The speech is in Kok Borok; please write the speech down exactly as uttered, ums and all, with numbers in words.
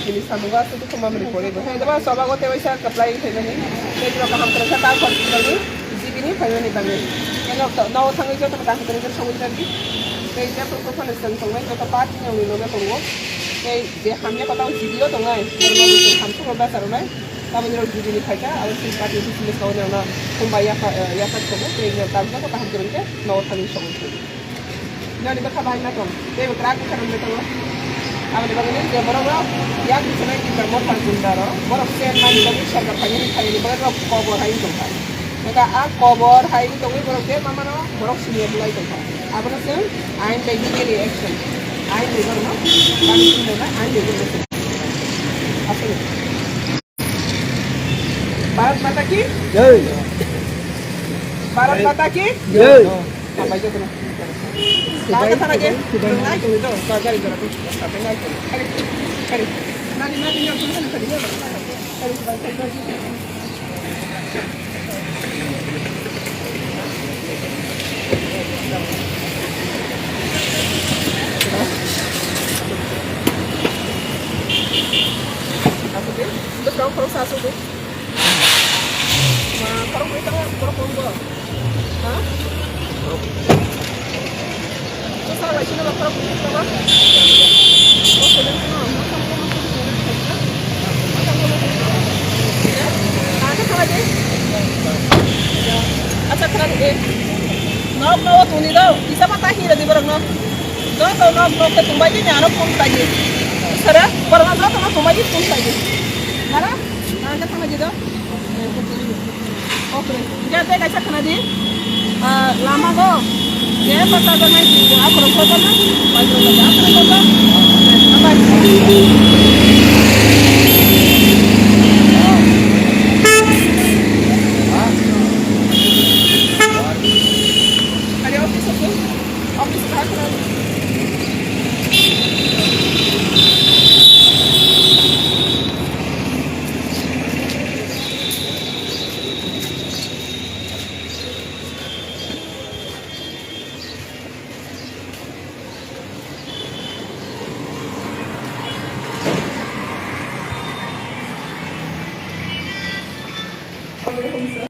Bini samungo aswk dukhu mamani pore bo. Hai deba sobago tei waisa kwplai phaimani. Tei borok kaham kwrwngkha ta khoroknwi G B ni phaimani bagwi. Tei nok to, nogo thangwi jotono kaham kwrwngkha sogwi tongdi. Tei jefru kuphano chwng tongnai joto party ni wngwi nokno tongo. Tei je hamya kotao G B o tongnai, borokno chwng hamsukno bacharwnai. Taboni rok G B ni phaikha, abo chwng party office ni sogwi nokno khumbai yapha, eh, yapha tongo. Tei nok tabuk joto kaham kwrwngkha nogo thangwi sogwi tongdi. Nani bwkha bahai ma tong, tei bo kwrak bwkha rok le tongo. Aboni bagwi nini je borok rok yak bwswk nai tikra mothar gunda rok, borok chen mani bagwi sorkar phainani phainani bagwi rok kobor hai wng tongkha. Nokha a kobor hai wng tongwi borok je ma mano borok siniya bulai tongkha. Abono chwng ain bai legal action, ain bai borokno bani chwng bai ain bai borokno chwng. Aswk. Bharat Mata ki Jai. Bharat Mata ki Jai. Hambai jotono. Bharat Mata ki Jai. Nai tongwi do, gari gari. Nai tongwi. Kari, kari. Nani, nani, nani, nani, kari. Kari, kari, kari. Aswk de, bwskango khoroksa aswk de. Ma, khorok bai tamo, khorok bai bo. Ha? Bwsa bai sino ba khorok bai tamo. Acha khana de. Nok no tuni do. Kisa ma ta hi re di borok no. Joto nok nok ke tumbai di nyaro phone khai di. Sara borok no joto no tumbai di phone khai di. Nara? Acha khana de do. Oke. Jate kaisa khana di. Ah, lama go. Je pata go nai di. Akhoro pata na. Bai go. Akhoro pata. Bye.